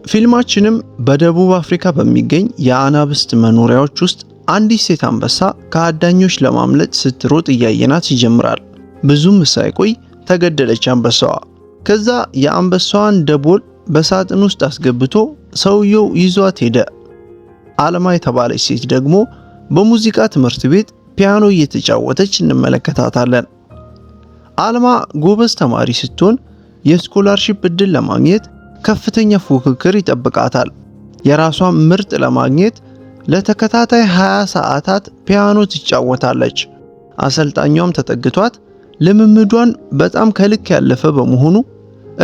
ፊልማችንም በደቡብ አፍሪካ በሚገኝ የአናብስት መኖሪያዎች ውስጥ አንዲት ሴት አንበሳ ከአዳኞች ለማምለጥ ስትሮጥ እያየናት ይጀምራል። ብዙም ሳይቆይ ተገደለች አንበሳዋ። ከዛ የአንበሳዋን ደቦል በሳጥን ውስጥ አስገብቶ ሰውየው ይዟት ሄደ። አልማ የተባለች ሴት ደግሞ በሙዚቃ ትምህርት ቤት ፒያኖ እየተጫወተች እንመለከታታለን። አልማ ጎበዝ ተማሪ ስትሆን የ scholarship እድል ለማግኘት ከፍተኛ ፉክክር ይጠብቃታል። የራሷን ምርጥ ለማግኘት ለተከታታይ 20 ሰዓታት ፒያኖ ትጫወታለች። አሰልጣኟም ተጠግቷት ልምምዷን በጣም ከልክ ያለፈ በመሆኑ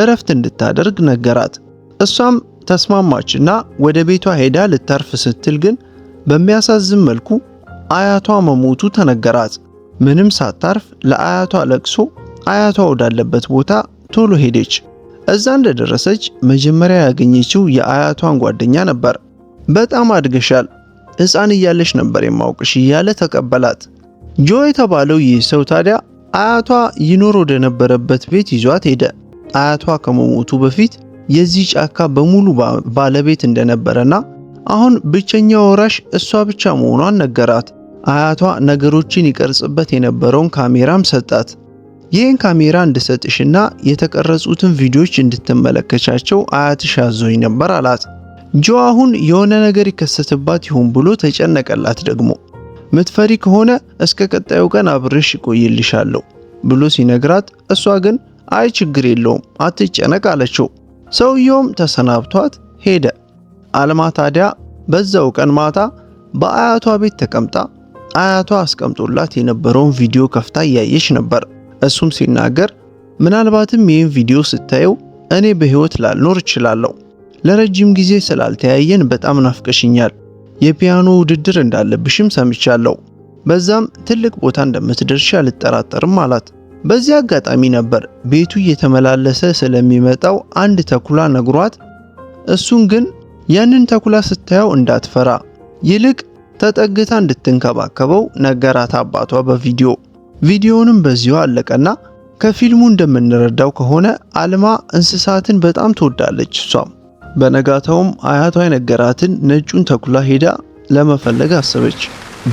እረፍት እንድታደርግ ነገራት። እሷም ተስማማችና ወደ ቤቷ ሄዳ ልታርፍ ስትል ግን በሚያሳዝን መልኩ አያቷ መሞቱ ተነገራት። ምንም ሳታርፍ ለአያቷ ለቅሶ አያቷ ወዳለበት ቦታ ቶሎ ሄደች። እዛ እንደደረሰች መጀመሪያ ያገኘችው የአያቷን ጓደኛ ነበር። በጣም አድገሻል፣ ሕፃን እያለሽ ነበር የማውቅሽ እያለ ተቀበላት። ጆ የተባለው ይህ ሰው ታዲያ አያቷ ይኖር ወደ ነበረበት ቤት ይዟት ሄደ። አያቷ ከመሞቱ በፊት የዚህ ጫካ በሙሉ ባለቤት እንደነበረና አሁን ብቸኛ ወራሽ እሷ ብቻ መሆኗን ነገራት። አያቷ ነገሮችን ይቀርጽበት የነበረውን ካሜራም ሰጣት። ይህን ካሜራ እንድሰጥሽና የተቀረጹትን ቪዲዮዎች እንድትመለከቻቸው አያትሽ አዞኝ ነበር አላት። ጆ አሁን የሆነ ነገር ይከሰትባት ይሆን ብሎ ተጨነቀላት። ደግሞ ምትፈሪ ከሆነ እስከ ቀጣዩ ቀን አብሬሽ እቆይልሻለሁ ብሎ ሲነግራት እሷ ግን አይ ችግር የለውም አትጨነቅ አለችው። ሰውየውም ተሰናብቷት ሄደ። አልማ ታዲያ በዛው ቀን ማታ በአያቷ ቤት ተቀምጣ አያቷ አስቀምጦላት የነበረውን ቪዲዮ ከፍታ እያየች ነበር። እሱም ሲናገር ምናልባትም ይህን ቪዲዮ ስታየው እኔ በህይወት ላልኖር እችላለሁ። ለረጅም ጊዜ ስላልተያየን በጣም ናፍቀሽኛል። የፒያኖ ውድድር እንዳለብሽም ሰምቻለሁ። በዛም ትልቅ ቦታ እንደምትደርሺ አልጠራጠርም አላት። በዚህ አጋጣሚ ነበር ቤቱ እየተመላለሰ ስለሚመጣው አንድ ተኩላ ነግሯት፣ እሱን ግን ያንን ተኩላ ስታየው እንዳትፈራ ይልቅ ተጠግታ እንድትንከባከበው ነገራት አባቷ በቪዲዮ። ቪዲዮውንም በዚሁ አለቀና ከፊልሙ እንደምንረዳው ከሆነ አልማ እንስሳትን በጣም ትወዳለች። እሷም በነጋታውም አያቷ የነገራትን ነጩን ተኩላ ሄዳ ለመፈለግ አሰበች።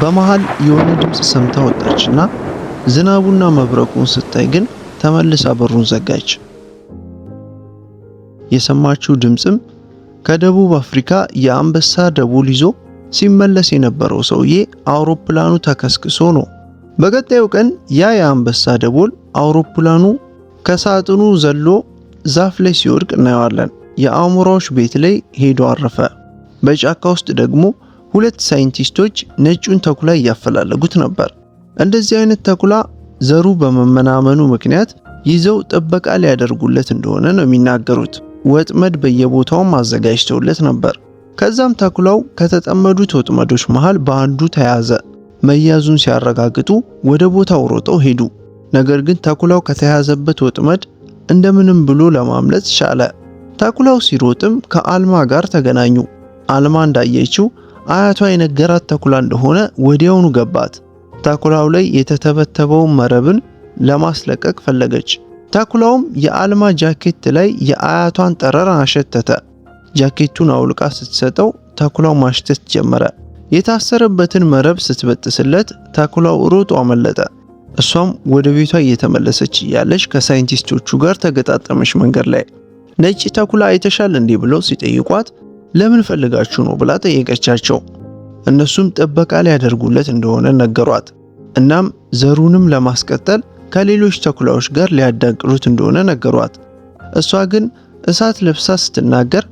በመሃል የሆነ ድምፅ ሰምታ ወጣችና ዝናቡና መብረቁን ስታይ ግን ተመልሳ በሩን ዘጋች። የሰማችው ድምፅም ከደቡብ አፍሪካ የአንበሳ ደቦል ይዞ ሲመለስ የነበረው ሰውዬ አውሮፕላኑ ተከስክሶ ነው። በቀጣዩ ቀን ያ የአንበሳ ደቦል አውሮፕላኑ ከሳጥኑ ዘሎ ዛፍ ላይ ሲወድቅ እናየዋለን። የአሞራዎች ቤት ላይ ሄዶ አረፈ። በጫካ ውስጥ ደግሞ ሁለት ሳይንቲስቶች ነጩን ተኩላ እያፈላለጉት ነበር። እንደዚህ አይነት ተኩላ ዘሩ በመመናመኑ ምክንያት ይዘው ጥበቃ ሊያደርጉለት እንደሆነ ነው የሚናገሩት። ወጥመድ በየቦታውም አዘጋጅተውለት ነበር። ከዛም ተኩላው ከተጠመዱት ወጥመዶች መሃል በአንዱ ተያዘ። መያዙን ሲያረጋግጡ ወደ ቦታው ሮጠው ሄዱ። ነገር ግን ተኩላው ከተያዘበት ወጥመድ እንደምንም ብሎ ለማምለጥ ቻለ። ተኩላው ሲሮጥም ከአልማ ጋር ተገናኙ። አልማ እንዳየችው አያቷ የነገራት ተኩላ እንደሆነ ወዲያውኑ ገባት። ተኩላው ላይ የተተበተበውን መረብን ለማስለቀቅ ፈለገች። ተኩላውም የአልማ ጃኬት ላይ የአያቷን ጠረን አሸተተ። ጃኬቱን አውልቃ ስትሰጠው ተኩላው ማሽተት ጀመረ። የታሰረበትን መረብ ስትበጥስለት ተኩላው ሮጦ አመለጠ። እሷም ወደ ቤቷ እየተመለሰች እያለች ከሳይንቲስቶቹ ጋር ተገጣጠመች መንገድ ላይ። ነጭ ተኩላ አይተሻል እንዲህ ብለው ሲጠይቋት ለምን ፈልጋችሁ ነው ብላ ጠየቀቻቸው። እነሱም ጥበቃ ሊያደርጉለት እንደሆነ ነገሯት። እናም ዘሩንም ለማስቀጠል ከሌሎች ተኩላዎች ጋር ሊያዳቅሉት እንደሆነ ነገሯት። እሷ ግን እሳት ለብሳ ስትናገር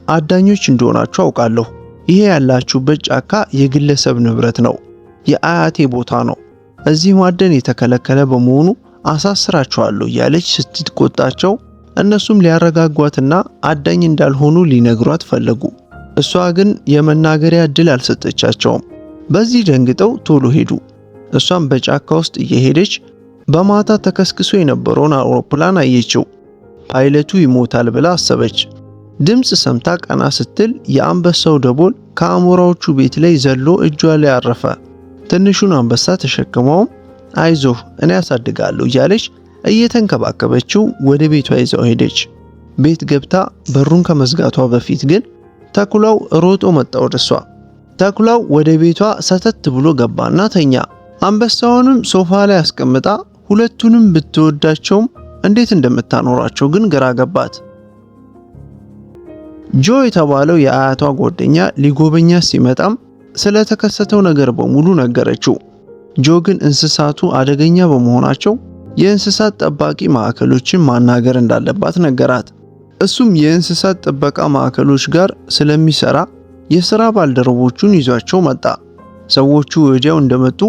አዳኞች እንደሆናችሁ አውቃለሁ። ይሄ ያላችሁበት ጫካ የግለሰብ ንብረት ነው፣ የአያቴ ቦታ ነው። እዚህ ማደን የተከለከለ በመሆኑ አሳስራችኋለሁ እያለች ስትቆጣቸው እነሱም ሊያረጋጓትና አዳኝ እንዳልሆኑ ሊነግሯት ፈለጉ። እሷ ግን የመናገሪያ እድል አልሰጠቻቸውም። በዚህ ደንግጠው ቶሎ ሄዱ። እሷም በጫካ ውስጥ እየሄደች በማታ ተከስክሶ የነበረውን አውሮፕላን አየችው። ፓይለቱ ይሞታል ብላ አሰበች። ድምፅ ሰምታ ቀና ስትል የአንበሳው ደቦል ከአሞራዎቹ ቤት ላይ ዘሎ እጇ ላይ አረፈ። ትንሹን አንበሳ ተሸክመውም አይዞህ እኔ አሳድጋለሁ እያለች እየተንከባከበችው ወደ ቤቷ ይዛው ሄደች። ቤት ገብታ በሩን ከመዝጋቷ በፊት ግን ተኩላው ሮጦ መጣ ወደሷ። ተኩላው ወደ ቤቷ ሰተት ብሎ ገባና ተኛ። አንበሳውንም ሶፋ ላይ አስቀምጣ ሁለቱንም ብትወዳቸውም እንዴት እንደምታኖራቸው ግን ግራ ገባት። ጆ የተባለው የአያቷ ጓደኛ ሊጎበኛት ሲመጣም ስለተከሰተው ነገር በሙሉ ነገረችው። ጆ ግን እንስሳቱ አደገኛ በመሆናቸው የእንስሳት ጠባቂ ማዕከሎችን ማናገር እንዳለባት ነገራት። እሱም የእንስሳት ጥበቃ ማዕከሎች ጋር ስለሚሰራ የሥራ ባልደረቦቹን ይዟቸው መጣ። ሰዎቹ ወዲያው እንደመጡ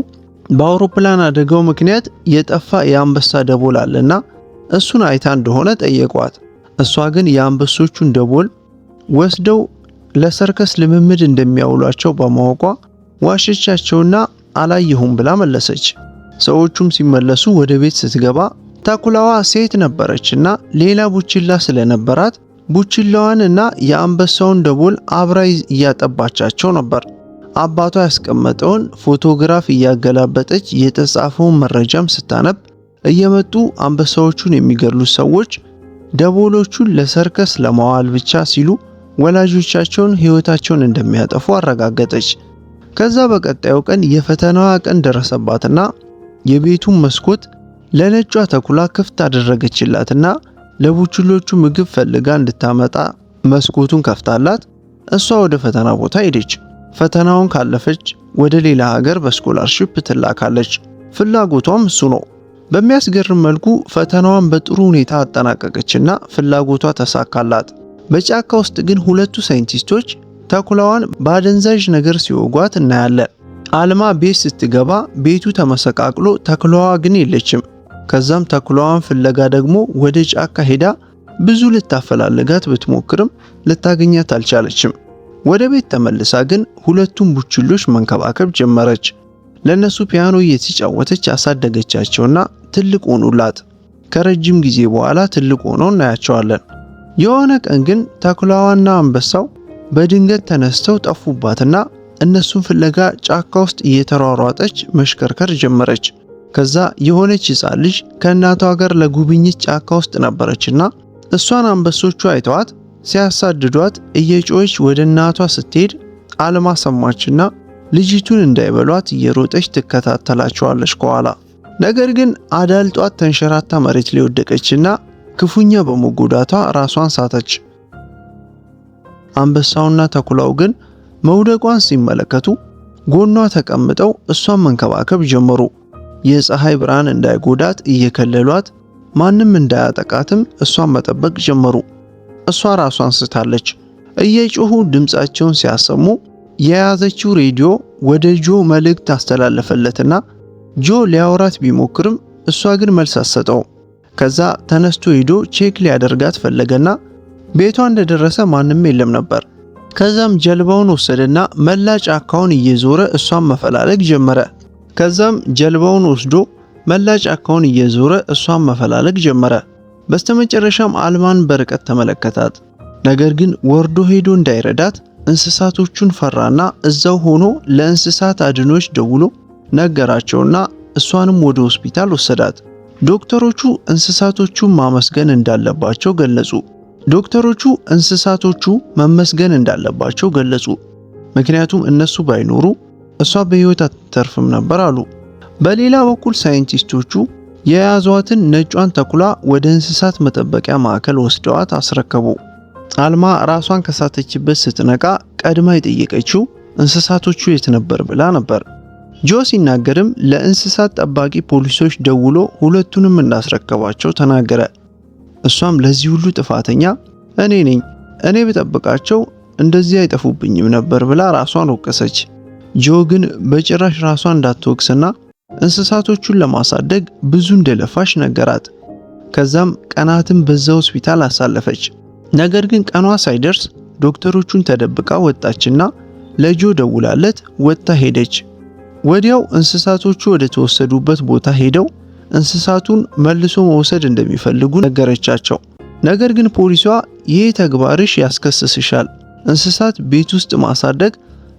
በአውሮፕላን አደጋው ምክንያት የጠፋ የአንበሳ ደቦል አለና እሱን አይታ እንደሆነ ጠየቋት። እሷ ግን የአንበሶቹን ደቦል ወስደው ለሰርከስ ልምምድ እንደሚያውሏቸው በማወቋ ዋሸቻቸውና አላየሁም ብላ መለሰች። ሰዎቹም ሲመለሱ ወደ ቤት ስትገባ ተኩላዋ ሴት ነበረችና ሌላ ቡችላ ስለነበራት ቡችላዋን እና የአንበሳውን ደቦል አብራ እያጠባቻቸው ነበር። አባቷ ያስቀመጠውን ፎቶግራፍ እያገላበጠች የተጻፈውን መረጃም ስታነብ እየመጡ አንበሳዎቹን የሚገድሉት ሰዎች ደቦሎቹን ለሰርከስ ለማዋል ብቻ ሲሉ ወላጆቻቸውን ሕይወታቸውን እንደሚያጠፉ አረጋገጠች። ከዛ በቀጣዩ ቀን የፈተናዋ ቀን ደረሰባትና የቤቱን መስኮት ለነጯ ተኩላ ክፍት አደረገችላትና ለቡችሎቹ ምግብ ፈልጋ እንድታመጣ መስኮቱን ከፍታላት እሷ ወደ ፈተና ቦታ ሄደች። ፈተናውን ካለፈች ወደ ሌላ ሀገር በ scholarship ትላካለች። ፍላጎቷም እሱ ነው። በሚያስገርም መልኩ ፈተናዋን በጥሩ ሁኔታ አጠናቀቀችና ፍላጎቷ ተሳካላት። በጫካ ውስጥ ግን ሁለቱ ሳይንቲስቶች ተኩላዋን በአደንዛዥ ነገር ሲወጓት እናያለን። አልማ ቤት ስትገባ ቤቱ ተመሰቃቅሎ ተኩላዋ ግን የለችም። ከዛም ተኩላዋን ፍለጋ ደግሞ ወደ ጫካ ሄዳ ብዙ ልታፈላልጋት ብትሞክርም ልታገኛት አልቻለችም። ወደ ቤት ተመልሳ ግን ሁለቱም ቡችሎች መንከባከብ ጀመረች። ለነሱ ፒያኖ እየተጫወተች አሳደገቻቸውና ትልቅ ሆኑላት። ከረጅም ጊዜ በኋላ ትልቅ ሆነው እናያቸዋለን። የሆነ ቀን ግን ተኩላዋና አንበሳው በድንገት ተነስተው ጠፉባትና እነሱን ፍለጋ ጫካ ውስጥ እየተሯሯጠች መሽከርከር ጀመረች። ከዛ የሆነች ሕፃን ልጅ ከእናቷ ጋር ለጉብኝት ጫካ ውስጥ ነበረችና እሷን አንበሶቹ አይተዋት ሲያሳድዷት እየጮኸች ወደ እናቷ ስትሄድ አልማ ሰማችና ልጅቱን እንዳይበሏት እየሮጠች ትከታተላቸዋለች ከኋላ። ነገር ግን አዳልጧት ተንሸራታ መሬት ላይ ወደቀችና ክፉኛ በመጎዳቷ ራሷን ሳተች። አንበሳውና ተኩላው ግን መውደቋን ሲመለከቱ ጎኗ ተቀምጠው እሷን መንከባከብ ጀመሩ። የፀሐይ ብርሃን እንዳይጎዳት እየከለሏት፣ ማንም እንዳያጠቃትም እሷን መጠበቅ ጀመሩ። እሷ ራሷን ስታለች። እየጮሁ ድምፃቸውን ሲያሰሙ የያዘችው ሬዲዮ ወደ ጆ መልእክት አስተላለፈለትና ጆ ሊያወራት ቢሞክርም እሷ ግን መልስ አትሰጠውም። ከዛ ተነስቶ ሄዶ check ሊያደርጋት ፈለገና ቤቷ እንደደረሰ ማንም የለም ነበር። ከዛም ጀልባውን ወሰደና መላ ጫካውን እየዞረ እሷን መፈላለግ ጀመረ። ከዛም ጀልባውን ወስዶ መላ ጫካውን እየዞረ እሷን መፈላለግ ጀመረ። በስተመጨረሻም አልማን በርቀት ተመለከታት። ነገር ግን ወርዶ ሄዶ እንዳይረዳት እንስሳቶቹን ፈራና እዛው ሆኖ ለእንስሳት አድኖች ደውሎ ነገራቸውና እሷንም ወደ ሆስፒታል ወሰዳት። ዶክተሮቹ እንስሳቶቹን ማመስገን እንዳለባቸው ገለጹ። ዶክተሮቹ እንስሳቶቹ መመስገን እንዳለባቸው ገለጹ። ምክንያቱም እነሱ ባይኖሩ እሷ በሕይወት አትተርፍም ነበር አሉ። በሌላ በኩል ሳይንቲስቶቹ የያዟትን ነጯን ተኩላ ወደ እንስሳት መጠበቂያ ማዕከል ወስደዋት አስረከቡ። አልማ ራሷን ከሳተችበት ስትነቃ ቀድማ የጠየቀችው እንስሳቶቹ የት ነበር ብላ ነበር። ጆ ሲናገርም ለእንስሳት ጠባቂ ፖሊሶች ደውሎ ሁለቱንም እንዳስረከባቸው ተናገረ። እሷም ለዚህ ሁሉ ጥፋተኛ እኔ ነኝ፣ እኔ ብጠብቃቸው እንደዚህ አይጠፉብኝም ነበር ብላ ራሷን ወቀሰች። ጆ ግን በጭራሽ ራሷን እንዳትወቅስና እንስሳቶቹን ለማሳደግ ብዙ እንደለፋሽ ነገራት። ከዛም ቀናትን በዛ ሆስፒታል አሳለፈች። ነገር ግን ቀኗ ሳይደርስ ዶክተሮቹን ተደብቃ ወጣችና ለጆ ደውላለት ወጥታ ሄደች። ወዲያው እንስሳቶቹ ወደ ተወሰዱበት ቦታ ሄደው እንስሳቱን መልሶ መውሰድ እንደሚፈልጉ ነገረቻቸው። ነገር ግን ፖሊሷ ይህ ተግባርሽ ያስከስስሻል፣ እንስሳት ቤት ውስጥ ማሳደግ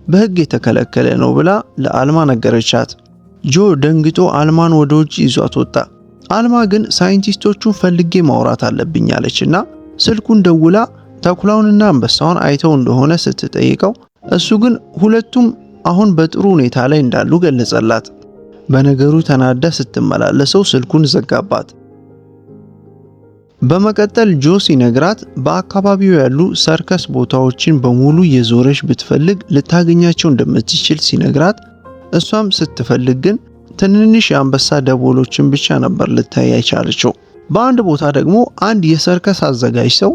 በሕግ የተከለከለ ነው ብላ ለአልማ ነገረቻት። ጆ ደንግጦ አልማን ወደ ውጭ ይዟት ወጣ። አልማ ግን ሳይንቲስቶቹን ፈልጌ ማውራት አለብኝ አለችና ስልኩን ደውላ ተኩላውንና አንበሳውን አይተው እንደሆነ ስትጠይቀው እሱ ግን ሁለቱም አሁን በጥሩ ሁኔታ ላይ እንዳሉ ገለጸላት። በነገሩ ተናዳ ስትመላለሰው ስልኩን ዘጋባት። በመቀጠል ጆ ሲነግራት በአካባቢው ያሉ ሰርከስ ቦታዎችን በሙሉ የዞረች ብትፈልግ ልታገኛቸው እንደምትችል ሲነግራት እሷም ስትፈልግ ግን ትንንሽ የአንበሳ ደቦሎችን ብቻ ነበር ልታይ የቻለችው። በአንድ ቦታ ደግሞ አንድ የሰርከስ አዘጋጅ ሰው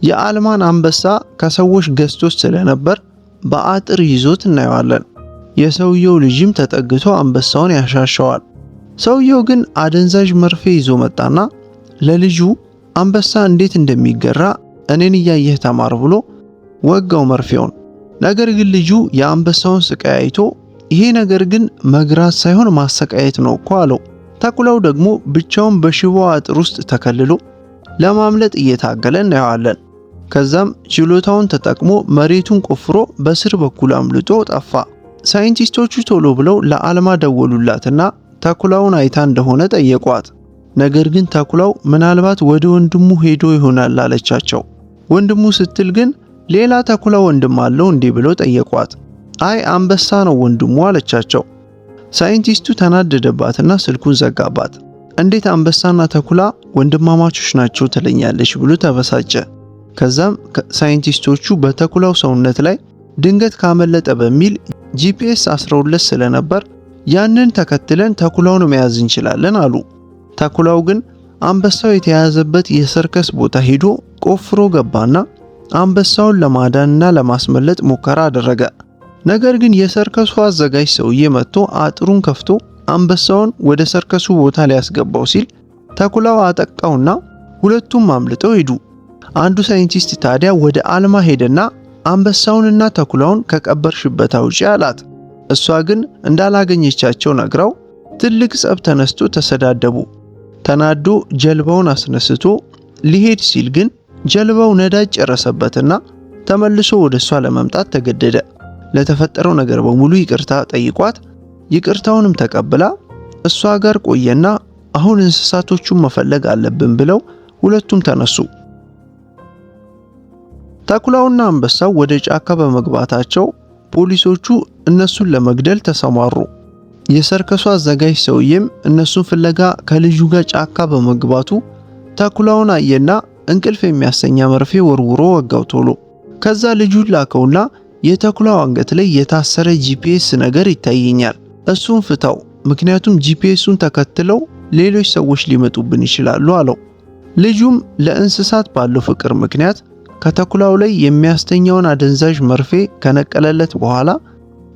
የአልማን አንበሳ ከሰዎች ገዝቶት ስለነበር በአጥር ይዞት እናየዋለን። የሰውየው ልጅም ተጠግቶ አንበሳውን ያሻሸዋል። ሰውየው ግን አደንዛዥ መርፌ ይዞ መጣና ለልጁ አንበሳ እንዴት እንደሚገራ እኔን እያየህ ተማር ብሎ ወጋው መርፌውን። ነገር ግን ልጁ የአንበሳውን ስቃይ አይቶ ይሄ ነገር ግን መግራት ሳይሆን ማሰቃየት ነው እኮ አለው። ተኩላው ደግሞ ብቻውን በሽቦ አጥር ውስጥ ተከልሎ ለማምለጥ እየታገለ እናየዋለን። ከዛም ችሎታውን ተጠቅሞ መሬቱን ቆፍሮ በስር በኩል አምልጦ ጠፋ። ሳይንቲስቶቹ ቶሎ ብለው ለአልማ ደወሉላትና ተኩላውን አይታ እንደሆነ ጠየቋት። ነገር ግን ተኩላው ምናልባት ወደ ወንድሙ ሄዶ ይሆናል አለቻቸው። ወንድሙ ስትል ግን ሌላ ተኩላ ወንድም አለው እንዲህ ብለው ጠየቋት። አይ አንበሳ ነው ወንድሙ አለቻቸው። ሳይንቲስቱ ተናደደባትና ስልኩን ዘጋባት። እንዴት አንበሳና ተኩላ ወንድማማቾች ናቸው ትለኛለች ብሎ ተበሳጨ። ከዛም ሳይንቲስቶቹ በተኩላው ሰውነት ላይ ድንገት ካመለጠ በሚል GPS 12 ስለነበር ያንን ተከትለን ተኩላውን መያዝ እንችላለን አሉ። ተኩላው ግን አንበሳው የተያዘበት የሰርከስ ቦታ ሄዶ ቆፍሮ ገባና አንበሳውን ለማዳንና ለማስመለጥ ሙከራ አደረገ። ነገር ግን የሰርከሱ አዘጋጅ ሰውዬ መጥቶ አጥሩን ከፍቶ አንበሳውን ወደ ሰርከሱ ቦታ ሊያስገባው ሲል ተኩላው አጠቃውና ሁለቱም አምልጠው ሄዱ። አንዱ ሳይንቲስት ታዲያ ወደ አልማ ሄደና አንበሳውንና ተኩላውን ከቀበርሽበት አውጪ አላት። እሷ ግን እንዳላገኘቻቸው ነግራው ትልቅ ጸብ ተነስቶ ተሰዳደቡ። ተናዶ ጀልባውን አስነስቶ ሊሄድ ሲል ግን ጀልባው ነዳጅ ጨረሰበትና ተመልሶ ወደ እሷ ለመምጣት ተገደደ። ለተፈጠረው ነገር በሙሉ ይቅርታ ጠይቋት ይቅርታውንም ተቀብላ እሷ ጋር ቆየና አሁን እንስሳቶቹን መፈለግ አለብን ብለው ሁለቱም ተነሱ። ተኩላውና አንበሳው ወደ ጫካ በመግባታቸው ፖሊሶቹ እነሱን ለመግደል ተሰማሩ። የሰርከሱ አዘጋጅ ሰውዬም እነሱን ፍለጋ ከልጁ ጋር ጫካ በመግባቱ ተኩላውን አየና እንቅልፍ የሚያሰኛ መርፌ ወርውሮ ወጋው ቶሎ። ከዛ ልጁን ላከውና የተኩላው አንገት ላይ የታሰረ GPS ነገር ይታየኛል፣ እሱን ፍታው፣ ምክንያቱም GPS ኡን ተከትለው ሌሎች ሰዎች ሊመጡብን ይችላሉ አለው። ልጁም ለእንስሳት ባለው ፍቅር ምክንያት ከተኩላው ላይ የሚያስተኛውን አደንዛዥ መርፌ ከነቀለለት በኋላ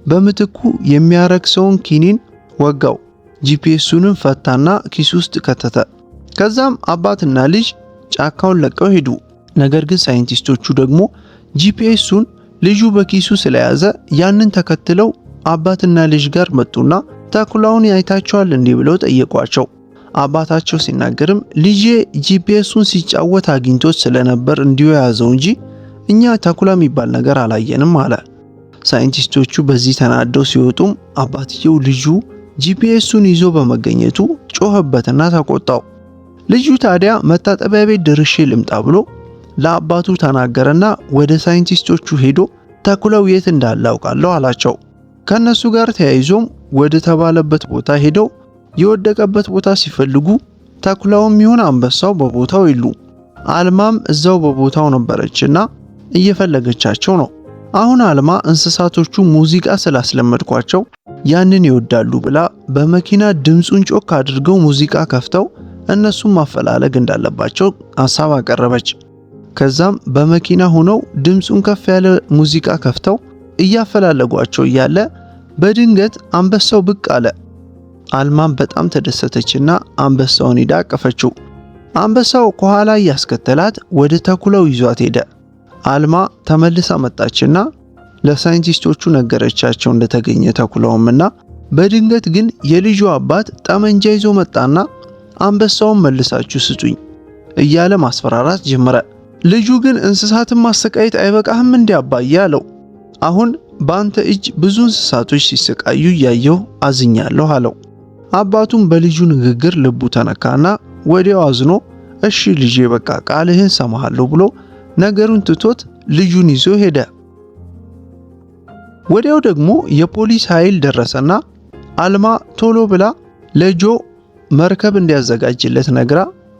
በምትኩ የሚያረክሰውን ኪኒን ወጋው። GPS ኡንም ፈታና ኪስ ውስጥ ከተተ። ከዛም አባትና ልጅ ጫካውን ለቀው ሄዱ። ነገር ግን ሳይንቲስቶቹ ደግሞ GPS ኡን ልጁ በኪሱ ስለያዘ ያንን ተከትለው አባትና ልጅ ጋር መጡና ተኩላውን አይታቸዋል እንዲህ ብለው ጠየቋቸው። አባታቸው ሲናገርም ልጄ GPS ኡን ሲጫወት አግኝቶት ስለነበር እንዲሁ የያዘው እንጂ እኛ ተኩላ የሚባል ነገር አላየንም አለ። ሳይንቲስቶቹ በዚህ ተናደው ሲወጡም አባትየው ልጁ GPS ኡን ይዞ በመገኘቱ ጮኸበትና ተቆጣው። ልጁ ታዲያ መታጠቢያ ቤት ደርሼ ልምጣ ብሎ ለአባቱ ተናገረና ወደ ሳይንቲስቶቹ ሄዶ ተኩላው የት እንዳለ አውቃለሁ አላቸው። ከነሱ ጋር ተያይዞም ወደ ተባለበት ቦታ ሄደው የወደቀበት ቦታ ሲፈልጉ ተኩላውም ይሁን አንበሳው በቦታው የሉ። አልማም እዛው በቦታው ነበረችና እየፈለገቻቸው ነው። አሁን አልማ እንስሳቶቹ ሙዚቃ ስላስለመድኳቸው ያንን ይወዳሉ ብላ በመኪና ድምፁን ጮክ አድርገው ሙዚቃ ከፍተው እነሱን ማፈላለግ እንዳለባቸው ሐሳብ አቀረበች። ከዛም በመኪና ሆነው ድምፁን ከፍ ያለ ሙዚቃ ከፍተው እያፈላለጓቸው እያለ በድንገት አንበሳው ብቅ አለ። አልማም በጣም ተደሰተችና አንበሳውን ሂዳ አቀፈችው። አንበሳው ከኋላ እያስከተላት ወደ ተኩላው ይዟት ሄደ። አልማ ተመልሳ መጣችና ለሳይንቲስቶቹ ነገረቻቸው እንደተገኘ ተኩላውምና በድንገት ግን የልጁ አባት ጠመንጃ ይዞ መጣና አንበሳውን መልሳችሁ ስጡኝ እያለ ማስፈራራት ጀመረ። ልጁ ግን እንስሳትን ማሰቃየት አይበቃህም እንዴ አባዬ አለው። አሁን በአንተ እጅ ብዙ እንስሳቶች ሲሰቃዩ እያየሁ አዝኛለሁ አለው። አባቱም በልጁ ንግግር ልቡ ተነካና ወዲያው አዝኖ እሺ ልጄ በቃ ቃልህን ሰማሃለሁ ብሎ ነገሩን ትቶት ልጁን ይዞ ሄደ። ወዲያው ደግሞ የፖሊስ ኃይል ደረሰና አልማ ቶሎ ብላ ለጆ መርከብ እንዲያዘጋጅለት ነግራ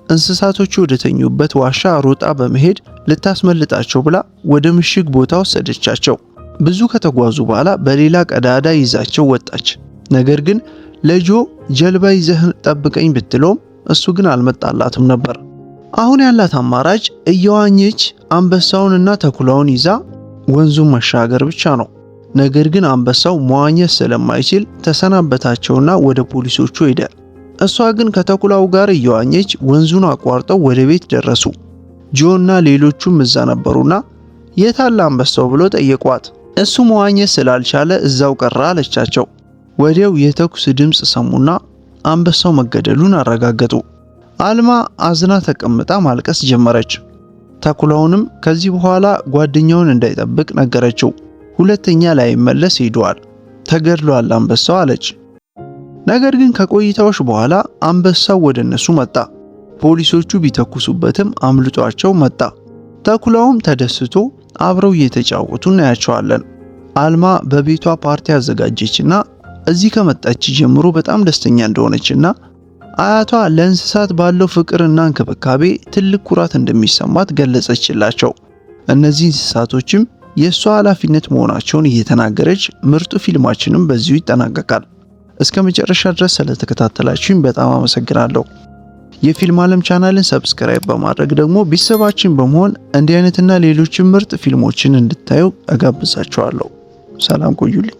እንስሳቶቹ ወደተኙበት ዋሻ ሮጣ በመሄድ ልታስመልጣቸው ብላ ወደ ምሽግ ቦታ ወሰደቻቸው። ብዙ ከተጓዙ በኋላ በሌላ ቀዳዳ ይዛቸው ወጣች። ነገር ግን ለጆ ጀልባ ይዘህ ጠብቀኝ ብትለውም እሱ ግን አልመጣላትም ነበር። አሁን ያላት አማራጭ እየዋኘች አንበሳውንና ተኩላውን ይዛ ወንዙን መሻገር ብቻ ነው። ነገር ግን አንበሳው መዋኘት ስለማይችል ተሰናበታቸውና ወደ ፖሊሶቹ ሄደ። እሷ ግን ከተኩላው ጋር እየዋኘች ወንዙን አቋርጠው ወደ ቤት ደረሱ። ጆና ሌሎቹም እዛ ነበሩና የታለ አንበሳው ብሎ ጠየቋት። እሱ መዋኘት ስላልቻለ እዛው ቀረ አለቻቸው። ወዲያው የተኩስ ድምፅ ሰሙና አንበሳው መገደሉን አረጋገጡ። አልማ አዝና ተቀምጣ ማልቀስ ጀመረች። ተኩላውንም ከዚህ በኋላ ጓደኛውን እንዳይጠብቅ ነገረችው። ሁለተኛ ላይመለስ ሄዷል፣ ተገድሏል አንበሳው አለች። ነገር ግን ከቆይታዎች በኋላ አንበሳው ወደ እነሱ መጣ። ፖሊሶቹ ቢተኩሱበትም አምልጧቸው መጣ። ተኩላውም ተደስቶ አብረው እየተጫወቱ እናያቸዋለን። አልማ በቤቷ ፓርቲ አዘጋጀችና እዚህ ከመጣች ጀምሮ በጣም ደስተኛ እንደሆነችና አያቷ ለእንስሳት ባለው ፍቅርና እንክብካቤ ትልቅ ኩራት እንደሚሰማት ገለጸችላቸው። እነዚህ እንስሳቶችም የእሷ ኃላፊነት መሆናቸውን እየተናገረች ምርጡ ፊልማችንም በዚሁ ይጠናቀቃል። እስከ መጨረሻ ድረስ ስለተከታተላችሁኝ በጣም አመሰግናለሁ። የፊልም ዓለም ቻናልን subscribe በማድረግ ደግሞ ቤተሰባችን በመሆን እንዲህ አይነትና ሌሎችን ምርጥ ፊልሞችን እንድታዩ እጋብዛችኋለሁ። ሰላም ቆዩልኝ።